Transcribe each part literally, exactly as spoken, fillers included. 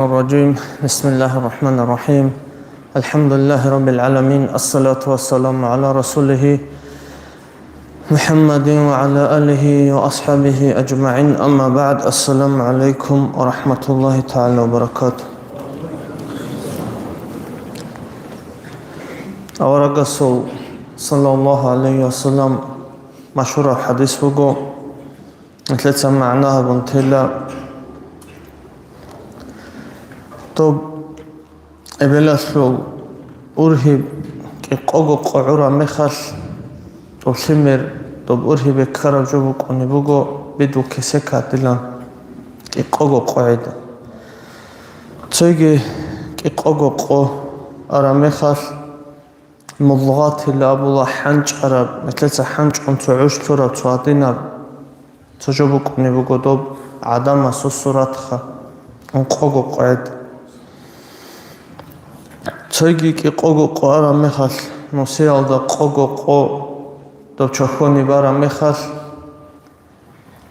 الرجيم. بسم الله الرحمن الرحيم. الحمد لله رب العالمين. الصلاة والسلام على رسوله محمد وعلى آله وأصحابه أجمعين. أما بعد. السلام عليكم ورحمة الله تعالى وبركاته. Аварагасул, саллаллаху алейхи ва саллям, машгьураб хадис буго. Нилъеца магӀна гьабун тела. Доб эбелалъул ургьиб кӀикъого къо гӀураб мехалъ, доб лъимер доб ургьибе ккараб жо букӀунеб буго, бидул кесек гьадилан кӀикъого къо гӀеда. Цоги кӀикъого къо араб мехалъ, мудгъатил абула хӀанчӀараб, нилъеца хӀанчӀун цо гӀуж лъураб цо гьадинаб цо жо букӀунеб буго доб гӀадамасул суратха, ункъого къо гӀеда. Цоги кӀикъого къо араб мехалъ, нусиялда къого къо доб чохьони бараб мехалъ,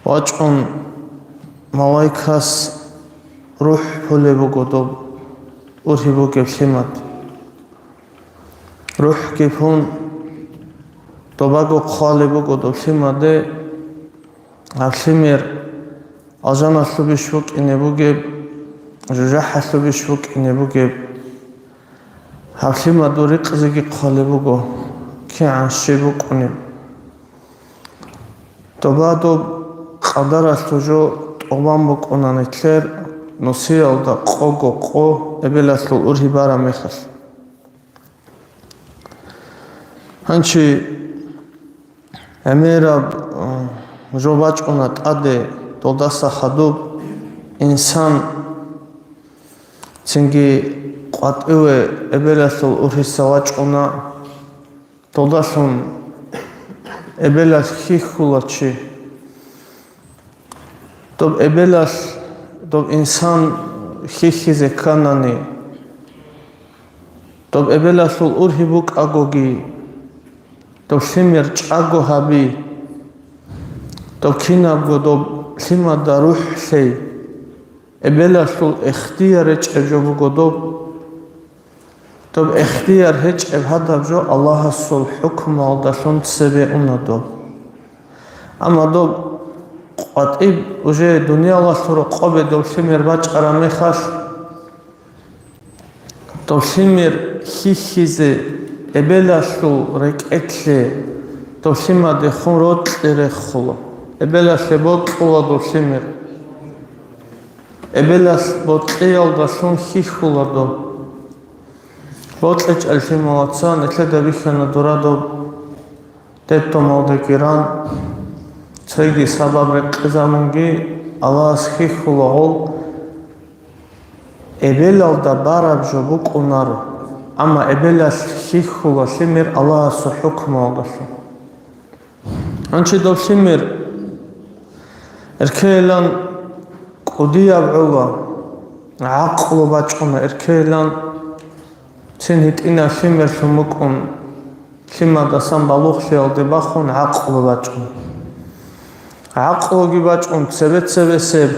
вачӀун малайкас рухӀ пулеб буго доб ургьиб бугеб лъимад. РухӀги пун, добаго хъвалеб буго доб лъимаде, гьаб лъимер алжаналъубищ букӀине бугеб, жужахӀалъубищ букӀине бугеб. Гьаб лъимадул рикъзеги хъвалеб буго, кигӀан щиб букӀунеб. Доба доб къадаралъул жо тӀубан букӀуна нилъер нусиялда къого къо эбелалъул ургьиб бараб мехалъ. Гьанчи гӀемераб, э, жо бачӀуна тӀаде, долдаса хадуб инсан цинги къватӀиве эбелалъул ургьиса вачӀуна. Долдалъун эбелалъ хьихьула чи. Доб эбелалъ доб инсан хьихьизе кканани, доб эбелалъул ургьиб букӀагоги, доб лъимер чӀаго гьаби, доб кинабго доб лъимада рухӀ лъей, эбелалъул ихтияр речӀеб жо буго доб. Доб ихтияр гьечӀеб гьадаб жо Аллагьасул хӀукмуялдалъун цебе уна доб. Амма доб къватӀиб уже дуниялалъул рокъобе доб лъимер бачӀараб мехалъ, доб лъимер хьихьизе эбелалъул рекӀелъе доб лъимадехун рокьи рехула. Эбелалъе бокьула доб лъимер. Эбелалъ бокьиялдалъун хьихьула доб. БокьичӀеб лъималаца нилъеда бихьана дура доб детдомалдаги ран, цоги сабаб рекъезабунги Аллагьас хьихьула гъол. Эбелалда бараб жо букӀунаро, амма эбелалъ хьихьула лъимер Аллагьасул хӀукмуялдалъун. Гьанчи доб лъимер эркейилан кӀудияб гӀоло, гӀакълу бачӀуна эркейилан, цин гьитӀинаб лъимерлъун букӀун, лъимадасан балугълъиялде бахун гӀакълу бачӀун. ГӀакълуги бачӀун цебе-цебесеб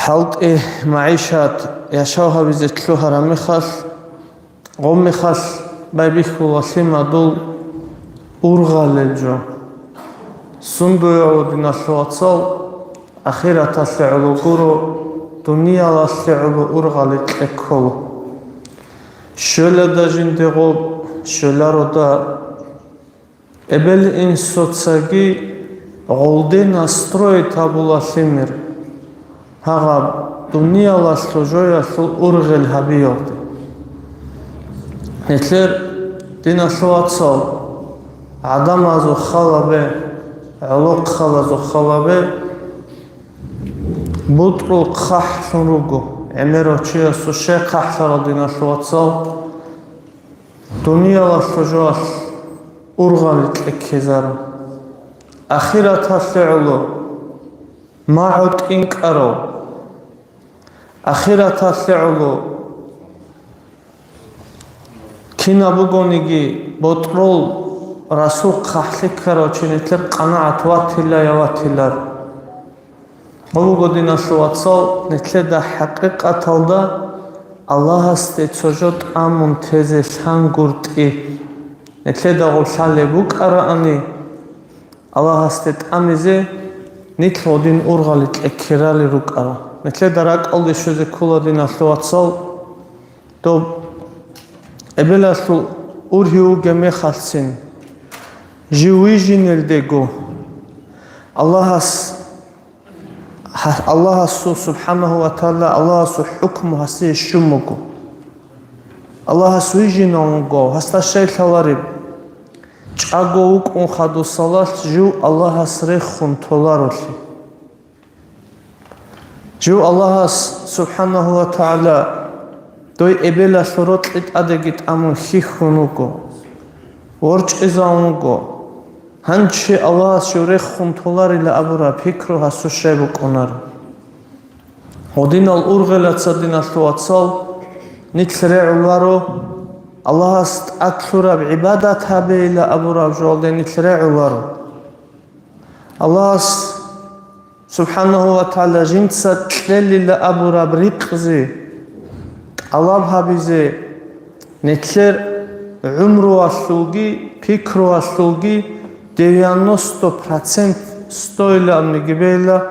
хӀалтӀи, магӀишат, яшав гьабизе лъугьараб мехалъ, гъоб мехалъ байбихьула лъимадул ургъалел жо. Сундуе гӀодиналъул вацал, ахираталъе гӀоло гуро, дуниялалъе гӀоло ургъали кьеккола. Щвелада жинде гъоб, щвеларода. Эбел-инсуцаги гъолде настроить гьабула лъимер, гьагъаб дуниялалъул жоялъул ургъел гьабиялде. Нилъер диналъул вацал, гӀадамазул халабе, гӀолохъабазул халабе бутӀрул хъахӀлъун руго, гӀемерав чиясул щай хъахӀлъарал, диналъул вацал. Дуниялалъул жоялъ ургъали кьеккезарун. Ахираталъе гӀоло магӀу тӀинкӀарав. Ахираталъе гӀоло кинаб бугониги ботӀрол расул хъахӀлъи ккарав чи нилъер къанагӀат ватила я ватилар. Гьаб буго, диналъул вацал, нилъеда хӀакъикъаталда Аллагьасде цо жо тӀамун тезе лъангутӀи. Нилъеда гъоб лъалеб букӀараани, Аллагьасде тӀамизе нилъ гъодин ургъали кьеккерали рукӀарал. Нилъеда ракӀалде щвезе ккола, диналъул вацал, доб эбелалъул ургьив вугеб мехалъцин, жив вижинелдего, Аллагьас, гьа-, Аллагьасул, субхӀанагьу ва тагӀала, Аллагьасул хӀукму гьасие щун буго. Аллагьас вижинав вуго, гьасда щай лъалареб? ЧӀаго вукӀун хадусалалъ жив Аллагьас рехун толарулъи. Жив Аллагьас, субхӀанагьу ва тагӀала, дой эбелалъул рокьи тӀадеги тӀамун хьихьун вуго, ворчӀизавун вуго. Гьанчи Аллагьас жив рехун толарила абураб пикру гьасул щай букӀунаро? Гъодинал ургъелаца, диналъул вацал, нилъ регӀуларо, Аллагьас тӀад лъураб гӀибадат гьабейила абураб жоялде нилъ регӀуларо. Аллагьас, субхӀанагьу ва тагӀала, жинца кьелила абураб ризкъи тӀалаб гьабизе, нилъер гӀумруялъулги пикруялъулги девяносто процент, сто илан абунги бегьила,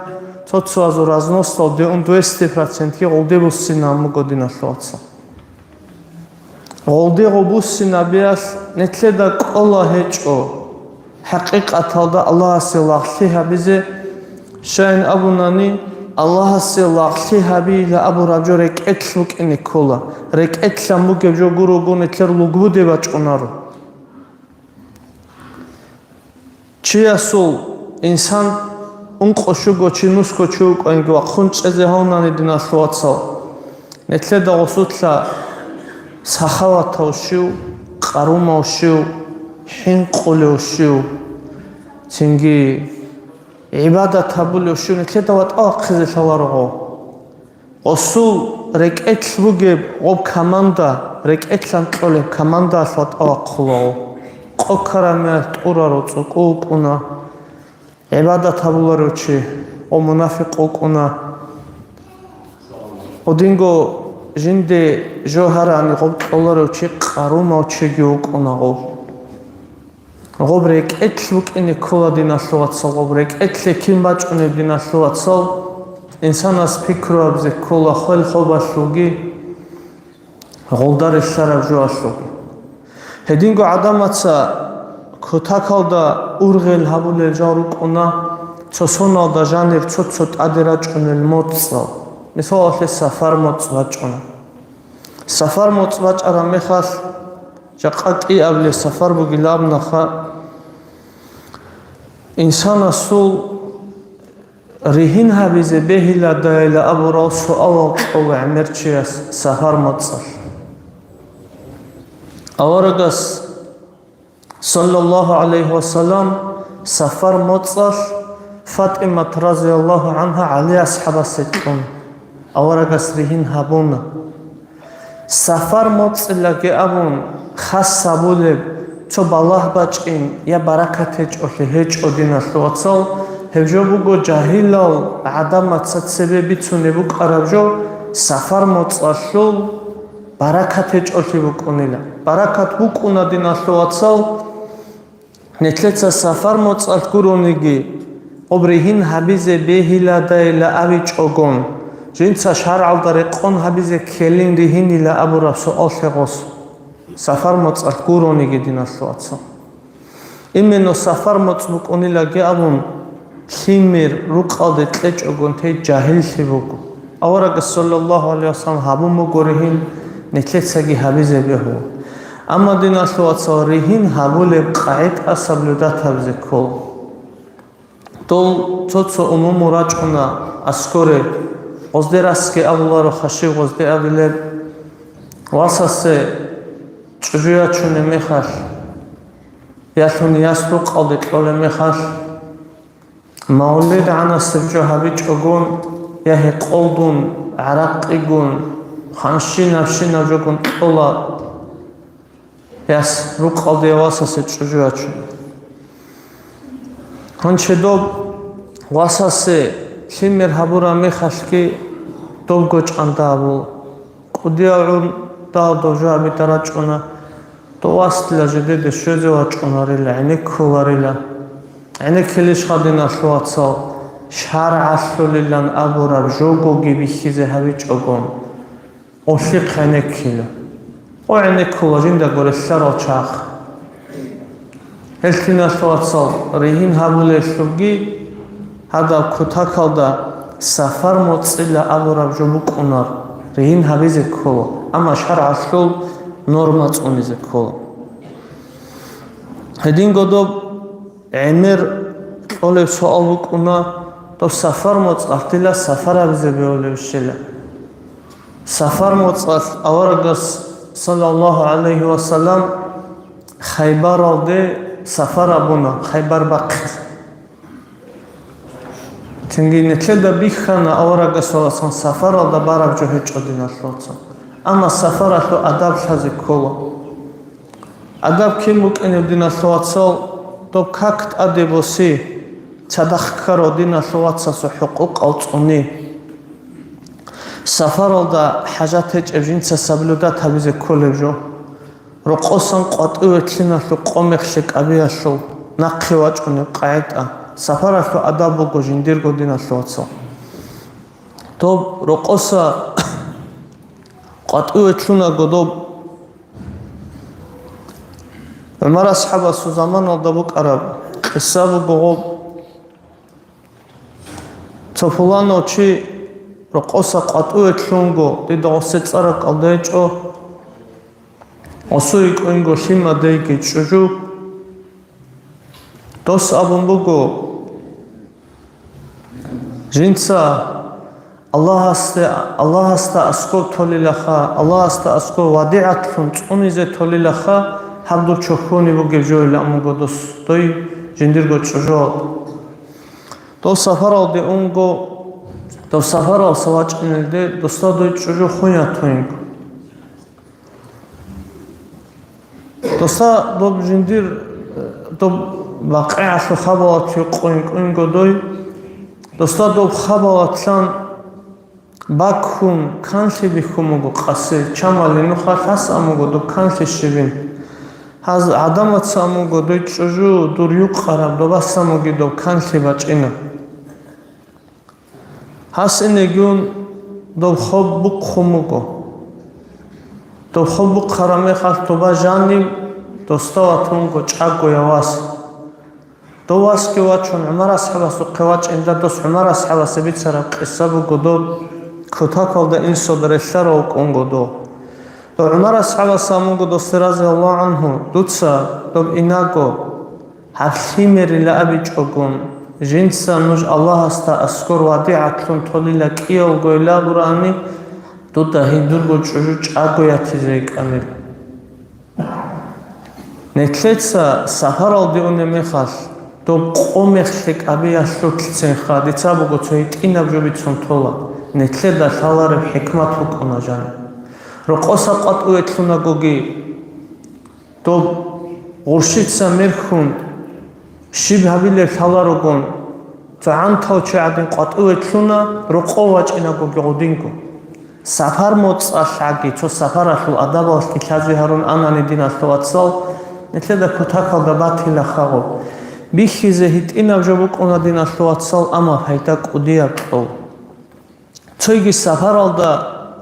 цо-цоязул разносдал девяносто процентги гъолде буссинаб буго, диналъул вацал. Гъолде гъоб буссинабиялъ нилъеда кӀола гьечӀо. ХӀакъикъаталда Аллагьасе лагълъи гьабизе, щайин абунани, Аллагьасе лагълъи гьабейила абураб жо рекӀелъ букӀине ккола, рекӀелъан бугеб жо гурого нилъер лугбуде бачӀунаро. Чиясул, инсан, ункъо-щуго чи, нусго чи вукӀанги вахъун чӀезе гьавнани, диналъул вацал, нилъеда гъосулъа сахаватав щив, къарумав щив, хӀинкъулев щив, цинги гӀибадат гьабулев щив нилъеда ватӀа вахъизе лъаларого. Гъосул рекӀелъ бугеб гъоб команда, рекӀелъан кьолеб командаялъ ватӀа вахъулаго. Къо ккараб мехалъ тӀураро цӀукӀу вукӀуна, гӀибадат гьабуларев чи, гъо мунафикъ вукӀуна. Гъодинго жинде жо гьарани гъоб кьоларев чи къарумав чиги вукӀуна гъов. Гъоб рекӀелъ букӀине ккола, диналъул вацал, гъоб рекӀелъе кин бачӀунеб, диналъул вацал, инсанас пикру гьабизе ккола хвел-хобалъулги гъолда релълъараб жоялъулги. Гьединго гӀадамаца кутакалда ургъел гьабулел жал рукӀуна, цо соналда жанир цо-цо тӀаде рачӀунел моцӀал. Мисалалъе, сафар моцӀ бачӀуна. Сафар моцӀ бачӀараб мехалъ, жакъа кӀиабилеб сафар бугилан абунаха, инсанасул ригьин гьабизе бегьиладайила абурал суалал кьола гӀемерчияс сафар моцӀалъ. Аварагас, саллаллагьу гӀалайгьи ва саллам, сафар моцӀалъ ФатӀимат, разияллагьу гӀангьа, ГӀали асхӀабасе кьун, аварагас ригьин гьабуна. Сафар моцӀилаги абун, хас гьабулеб цо балагь бачӀин я баракат гьечӀолъи гьечӀо, диналъул вацал, гьеб жо буго жагьилал гӀадамаца цебе бицунеб букӀараб жо, сафар моцӀалъул баракат гьечӀолъи букӀунила. Баракат букӀуна, диналъул вацал, нилъеца сафар моцӀалъ гурониги, гъоб ригьин гьабизе бегьиладайила абичӀогон, жинца шаргӀалда рекъон гьабизе ккелин ригьинила абураб суал гъос, сафар моцӀалъ гурониги, диналъул вацал. Именно сафар моцӀ букӀунилаги абун, лъимер рукъалде кьечӀогон тей жагьиллъи буго. Аварагас, саллаллагьу гӀалайгьи ва саллам, гьабун буго ригьин, нилъецаги гьабизе бегьула. Амма, диналъул вацал, ригьин гьабулеб къагӀида соблюдать гьабизе ккола. Дол цо-цо умумул рачӀуна аскоре, гъозде расги абуларо, хашив гъозде абилеб, васасе чӀужу ячунеб мехалъ, ялъуни яс рукъалде кьолеб мехалъ, мавлид гӀанасеб жо гьабичӀогон, я гьекъолдун, гӀаракъигун, ханщинаб-щинаб жогун кьола яс рукъалде я васасе чӀужу ячун. Гьанчедоб васасе Лъимер гьабураб мехалъги доб гочӀан дагьабула. КӀудияв гӀун дагьаб дов жо гьабида рачӀуна, дов васдила жидеде щвезе вачӀунарила, гӀенеккуларила. ГӀенеккилищха, диналъул вацал, шаргӀалъулилан абураб жогоги бихьизе гьабичӀого? Гъолъихъ гӀенеккила. Гъо гӀенеккула жиндаго релълъарал чагӀ. Гьелъ, диналъул вацал, ригьин гьабулелъулги гьадаб кутакалда сафар моцӀила абураб жо букӀунар, ригьин гьабизе ккола, амма шаргӀалъул норма цӀунизе ккола. Гьединго доб гӀемер кьолеб суал букӀуна, доб сафар моцӀалъ дила сафар гьабизе бегьулебщила. Сафар моцӀалъ аварагас, саллаллагьу гӀалайгьи ва саллам, Хайбаралде сафар абуна, Хайбар бахъизе. Цинги нилъеда бихьана аварагас, саллаллагьу гӀалайгьи ва саллам, сафаралда бараб жо гьечӀо, диналъул вацал. Амма сафаралъул адаб лъазе ккола. Адаб кин букӀинеб, диналъул вацал, доб как тӀаде боси, цадахъ ккарав диналъул вацасул хӀукъукъал цӀуни. Сафаралда хӀажат гьечӀеб жинца соблюдать гьабизе кколеб жо. Рокъосан къватӀиве лъуналъул къо-мех лъикӀабиялъул нахъе вачӀунеб къагӀида. Сафаралъул адаб буго жиндирго, диналъул вацал. Доб рокъоса къватӀиве лъунаго доб ГӀумар асхӀабасул заманалда букӀараб къисса буго гъоб. Цо пуланав чи рокъоса къватӀиве лъунго, дида гъосе цӀаракӀал дечӀо, гъосул рикӀкӀунго лъимадейги чӀужу. Дос абун буго, жинца Аллагьасде, Аллагьасда аскӀоб толилаха, Аллагьасда аскӀоб вадигӀатлъун цӀунизе толилаха, гьаб дур чохьони бугеб жо илан буго дос, дой жиндирго чӀужуал. Дов сафаралде унго, дов сафаралса вачӀинелде досда дой чӀужу хун ятуинго. Досда доб жиндир, э, доб бакъигӀалъул хабалат гьекъуин кӀунго дой, досда доб хабалатлъан баккун канлъи бихьун буго къаси, чамали нуха лъас амуго доб канлъи щибин. Гьаз гӀадамаца амуго дой чӀужу дур юкъараб добас амуги доб канлъи бачӀина. Гьас инегун доб хоб бухъун буго. Доб хоб бухъараб мехалъ доба жанив досда ватунго чӀаго явас. Дов васги вачун ГӀумар асхӀабасухъе вачӀинда дос ГӀумар асхӀабасе бицараб къисса буго доб кутакалда инсуда релълъарав вукӀунго дов. Дов ГӀумар асхӀабас амуго досде, разияллагьу гӀангьу, дуца доб инаго гьаб лъимерила абичӀогун, жинца нуж Аллагьасда аскӀор вадигӀатлъун толила кӀиялгойила абурани, дуда гьидурго чӀужу чӀаго ятизе йикӀанила. Нилъеца сафаралде унеб мехалъ, доб къо-мех лъикӀабиялъулъцинха дица буго цо гьитӀинаб жо бицун тола, нилъеда лъалареб хӀикмат букӀуна жаниб. Рокъоса къватӀиве лъунагоги, доб гъурщица мерхьун, щиб гьабилеб лъаларогун, цо гӀантав чи гӀадин къватӀиве лъуна, рокъов вачӀинагоги гъудинго. Сапар моцӀалъ гӀаги, цо сапаралъул адабалъги лъазе гьарун анани, диналъул вацал, нилъеда кутакалда батила хагъу. Бихьизе гьитӀинаб жо букӀуна, диналъул вацал, амма пайда кӀудияб кьола. Цойги сапаралда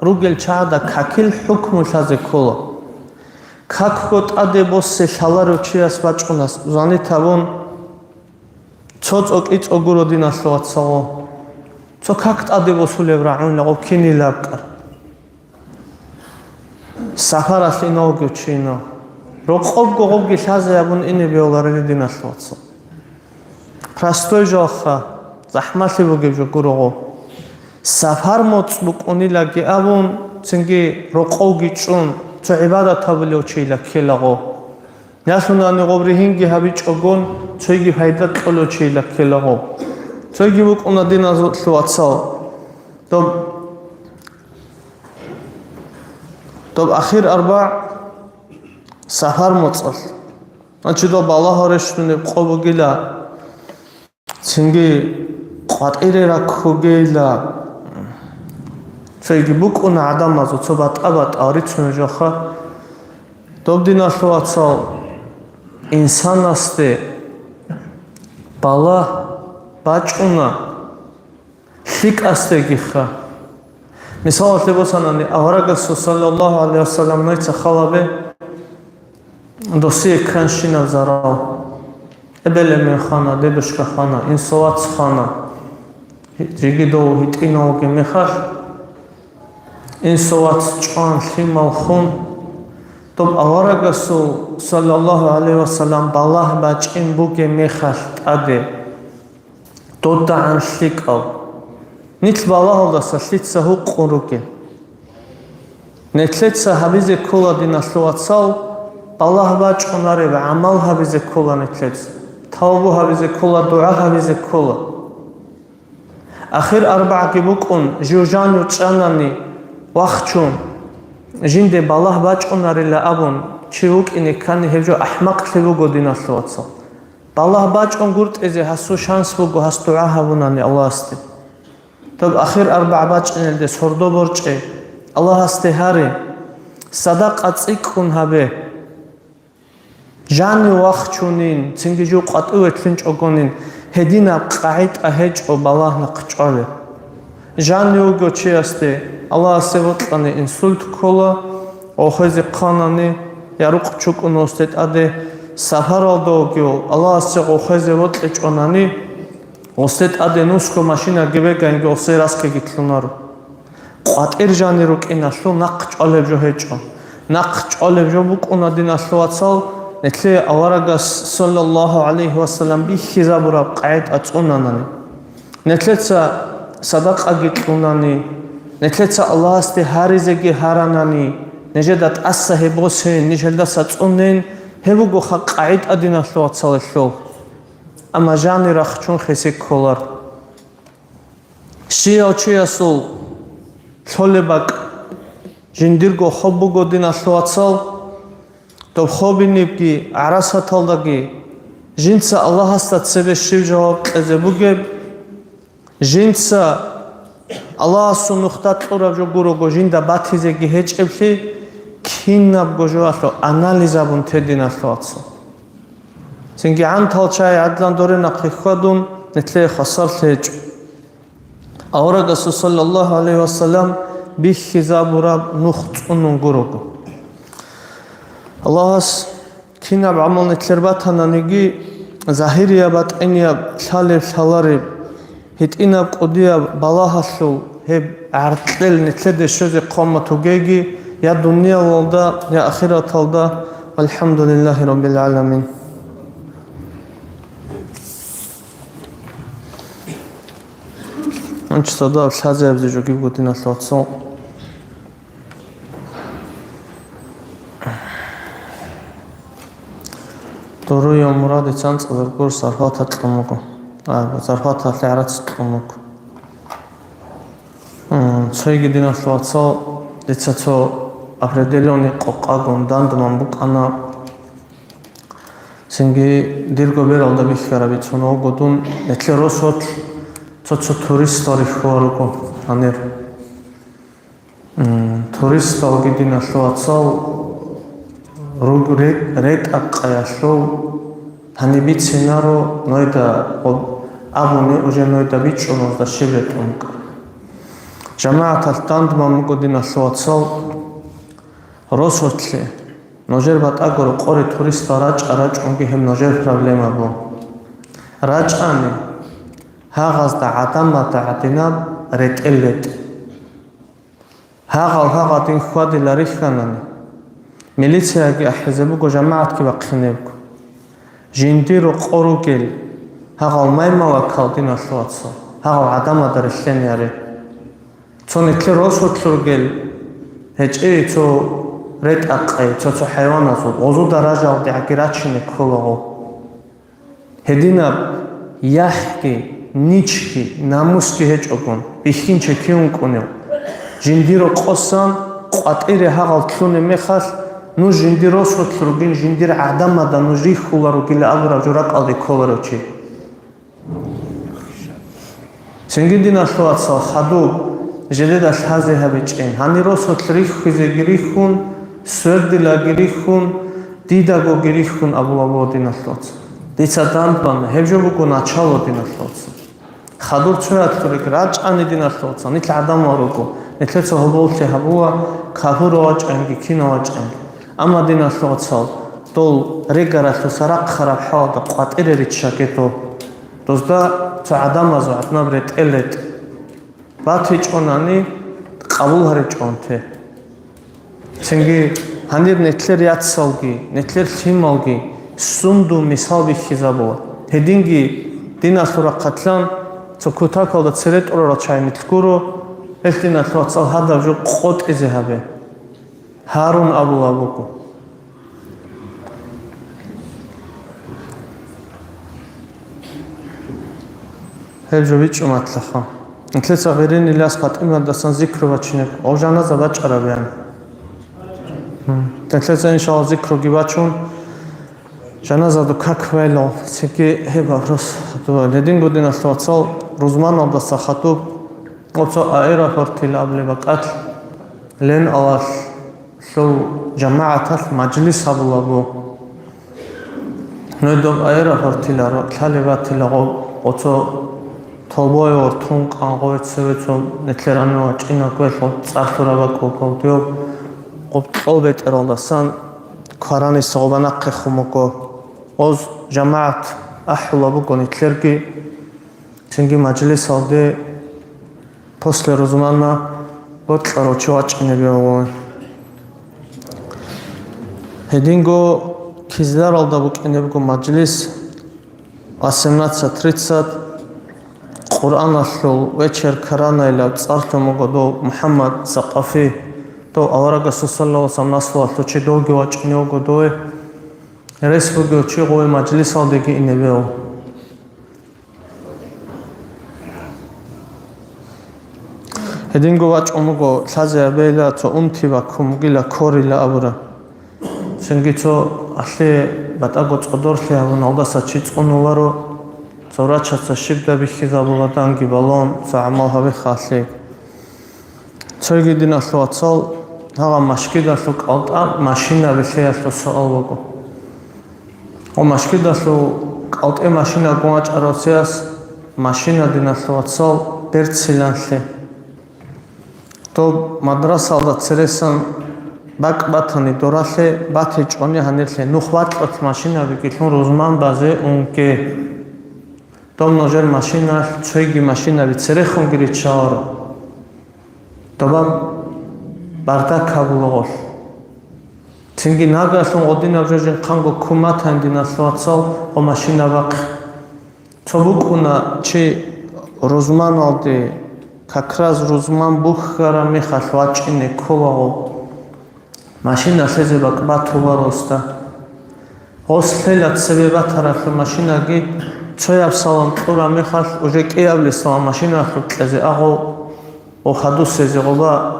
ругел чагӀада какил хӀукму лъазе ккола. Какго тӀаде босе лъаларев чияс бачӀунас, звонит гьабун, цо цӀокӀи цӀогуро, диналъул вацал. Цо как тӀаде босулеб рагӀуна гъоб кинилабкӀар. Сапаралъ ина вугев чи ина. Рокъобго гъобги лъазе гьабун ине бегьуларели, диналъул вацал. Простой жалха, захӀмалъи бугеб жо гуро гъо. Сапар моцӀ букӀунилаги абун, цинги рокъовги чӀун, цо гӀибадат гьабулев чийила ккела гъо. Ялъунани гъоб ригьинги гьабичӀогон, цойги пайда кьолев чийила ккела гъо. Цойги букӀуна, диналъул вацал. Доб, доб ахир арбагӀ сапар моцӀалъ. Значит, доб балагьал рещтӀунеб къо бугила. Цинги къватӀире раккугейила. Цоги букӀуна гӀадамазул цо батӀа-батӀа рицунеб жоха. Доб, диналъул вацал, инсанасде балагь бачӀуна лъикӀасдегиха. Мисалалъе босанани, аварагасул, саллаллагьу гӀалайгьи вассалам, нойца халабе, досие кканщинаб зарал. Эбел-эмен хана, дедушка хана, инсовац хана, жиги дов гьитӀинав вугеб мехалъ, инсовац чӀван, лъимал хун, доб аварагасул, саллаллагьу гӀалайгьи вассалам, балагь бачӀин бугеб мехалъ тӀаде, додагӀан лъикӀал. Нилъ балагьалдаса лъица гьукъун ругел. Нилъеца гьабизе ккола, диналъул вацал, балагь бачӀунареб гӀамал гьабизе ккола нилъеца, тавбу гьабизе ккола, дугӀа гьабизе ккола. Ахир арбагӀги букӀун, жив жанив чӀанани вахчун, жинде балагь бачӀунарила абун, чи вукӀине ккани, гьеб жо ахӀмакълъи буго, диналъул вацал. Балагь бачӀун гуртӀизе гьасул шанс буго, гьас дугӀа гьабунани Аллагьасде. Доб ахир арбагӀ бачӀинелде сордо борчӀе, Аллагьасде гьаре, садакъа цӀикӀкӀун гьабе. Жанив вахчунин, цинги жив къватӀиве лъунчӀогонин, гьединаб къагӀитӀа гьечӀо балагь нахъ чӀвалеб. Жанив вуго чиясде, Аллагьасе бокьани, инсульт ккола, гъохезе хъанани, я рукъ чукӀун гъосде тӀаде, сапаралда вугев, Аллагьасе гъохезе бокьичӀонани, гъосде тӀаде нусго машинаги бегайинги, гъосде раскеги лъунаро. КъватӀир жанир рукӀиналъул нахъ чӀвалеб жо гьечӀо. Нахъ чӀвалеб жо букӀуна, диналъул вацал, нилъее аварагас, саллаллагьу гӀалайгьи вассалам, бихьизабураб къагӀида цӀунанани. Нилъеца садакъаги кьунани, нилъеца Аллагьасде гьаризеги гьаранани, нижеда тӀаса гьеб босейин, ниж гьелдаса цӀунейин, гьеб бугоха къагӀида, диналъул вацал, гьелъул. Амма жанир рахчун хисе кколар. Щияв чиясул лъолеб бакӀ жиндирго хоб буго, диналъул вацал, доб хобинибги гӀарасаталдаги жинца Аллагьасда цебе щиб жаваб кьезе бугеб, жинца Аллагьасул нухда кьураб жо гурого жинда батизеги гьечӀеблъи, кинабго жоялъул анализ гьабун те, диналъул вацал. Цинги гӀантал чагӀи гӀадлан доре нахъе хьвадун, нилъее хвасарлъи гьечӀо. Аварагасул, саллаллагьу гӀалайгьи вассалам, бихьизабураб нух цӀунун гурого. Аллагьас кинаб гӀамал нилъер батананиги, загьирияб, батӀинияб, лъалеб, лъалареб, гьитӀинаб, кӀудияб балагьалъул гьеб гӀаркьел нилъеде щвезе хъвамат вугейги, я дуниялалда, я ахираталда. ВалхӀамдулиллагьи раббил гӀаламин. Гьанчи цадахъ лъазе гьабизе жо буго, диналъул вацал. Дуруя Мурадица анцӀазарго зарфата кьун буго. А, зарфаталъе гӀарац кьун буго. М, цойги, диналъул вацал, дица цо определённый къокъагун дандуман букӀана. Цинги дирго бералда бихьараб бицун вуго дун, нилъер росулъ цо-цо туристал рихьулел руго гьанир. М, туристалги, диналъул вацал, руг-, ре-, ретӀа-къаялъул гьаниб бицинаро, нойда гъоб-, абуни уже нойда бичӀчӀуназда щиб ретӀун букӀа. ЖамагӀаталъ дандуман буго, диналъул вацал, росулъе. Нужер батӀаго рокъоре туристал рачӀа-рачӀунги гьеб нужер проблема буго. РачӀани, гьагъазда гӀадамазда гӀадинаб ретӀел ретӀе. Гьагъал гьагъадин хьвадила рихьанани, милицияги ахӀизе буго, жамагӀатги бахъине буго. Жиндир рокъор ругел гьагъал маймалакал, диналъул вацал, гьагъал гӀадамазда релълъен яре. Цо нилъер росулъ ругел гьечӀей цо ретӀа-къай, цо-цо хӀайваназул гъозу даражалдегӀаги рачине кколаго. Гьединаб яхӀги, ничги, намусги гьечӀогун, бихьинчи кивун кӀунев, жиндир рокъосан къватӀире гьагъал ккунеб мехалъ, нуж жиндир росулъ ругин, жиндир гӀадамазда нуж рихьулел ругила абураб жо ракӀалде кколарев чи. Цинги, диналъул вацал, хадуб жидеда лъазе гьабичӀин. Гьанир росулъ рихьизеги рихьун, свердилаги рихьун, дидагоги рихьун абула буго, диналъул вацал. Дица данде бана, гьеб жо буго начало, диналъул вацал. Хадур цоял рекӀ рачӀани, диналъул вацал, нилъ гӀадамал руго, нилъеца гьоболлъи гьабула, кагьурав вачӀанги, кинав вачӀанги. Амма, диналъул вацал, дол регаралъуса рахъараб хӀалда къватӀире риччаге дол. Дозда цо гӀадамазул гӀаднаб ретӀел ретӀ. БатичӀонани, къабул гьаричӀон те. Цинги гьанир нилъер яцалги, нилъер лъималги сундул мисал бихьизабула. Гьединги диналъул рахъалъан цо кутакалда цере тӀурарал чагӀи нилъ гуро, гьелъ, диналъул вацал, гьадаб жо къотӀизе гьабе. Гьарун абулаб буго. Гьеб жо бичӀчӀуматлъаха. Нилъеца гъирин Иляс ПатӀиматдасан зикру бачинеб, гъов жаназа бачӀараб ян. Гьм. Нилъеца, иншалла, зикруги бачун, жаназаду как вайлал, цинги гьеб вопрос хадув. Гьединго, диналъул вацал, рузманалдаса хадуб, оцо аэропортил абулеб бакӀалъ, Лен-Алалъул жамагӀаталъ мажлис гьабула буго. Нодоб аэропортила ро-, лъалеб батила гъо-, оцо толбое вортун къанго цеве цо нетлъерани вачӀина квелъ цӀар лъураб бакӀ буго. Гъоб кьол бетӀералдасан квараниса гъоба нахъехун буго. Оз жамагӀат ахӀула буго нетлъерги. Цинги мажлисалде после рузмана бокьарав чи вачӀине бегьула. Гьединго Кизляралда букӀине буго мажлис, восемнадцать тридцать, Къуръаналъул вечер каранайилан цӀар лъун буго дов МухӀаммад Сакъафи, дов аварагасул саллаллаху алейхи ва саллям наслуялъул чи, довги вачӀине вуго дове. Рес бугев чи гъове мажлисалдеги ине бегьула. Гьединго вачӀун вуго лъазе абейила цо унти ва кумгила корила абура. Цинги цо алъе батӀаго цӀодорлъи гьабуналдаса чи цӀунуларо, цо врачаца щибда бихьизабула данги балун, цо гӀамал гьабиха алъе. Цойги, диналъул вацал, гьагъа машгидалъул кӀалтӀа машина билъиялъул суал буго. Ва машгидалъул кӀалтӀе машина гун вачӀаравцияс машина, диналъул вацал, берциланлъи. Доб мадрасалда цересан бакӀ батани доралъе, батичӀони гьанирлъе нух бакьулъ машинабиги лъун рузман базе унге. Доб нужер машиналъ цойги машинаби церехунги риччаларо. Доба бардак гьабулагъулъ. Цинги нагалъун гъодинаб жо жинхъанго куматан, диналъул вацал, гъо машина бахъ. Цо букӀуна чи рузманалде, как раз рузман бухьараб мехалъ вачӀине кколаго. Машина лъезе бакӀ батула росда. Гъос лъела цебе батаралъур машинаги, цояб салам кьураб мехалъ, уже кӀиябли салам машиналъур кьезе агъо, ва хадусезе гъоба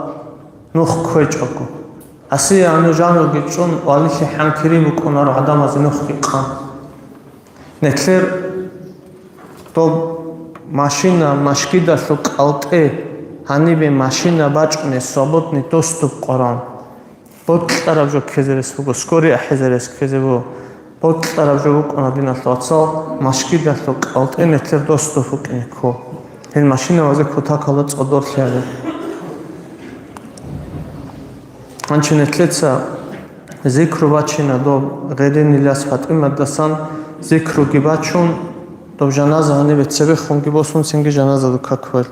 нух кквечӀого. Асие гьанив жанурги чӀун, валилъи хӀанкири букӀунаро гӀадамазе нухги къан. Нетлъер доб машина машгидалъул кӀалтӀе, гьанибе машина бачӀунеб свободный доступ къоран. Бокьараб жо ккезе рес буго, скорый ахӀизе рес ккезе буго. Бокьараб жо букӀуна, диналъул вацал, машгидалъул кӀалтӀе нетлъер доступ букӀине ккола. Гьел машинабазе кутакалда цӀодорлъи гьабе. Гьанчи нетлъеца зикру бачина доб гъедин Иляс ПатӀиматдасан, зикруги бачун, доб жаназа гьанибе цебехунги босун, цинги жаназаду как вел.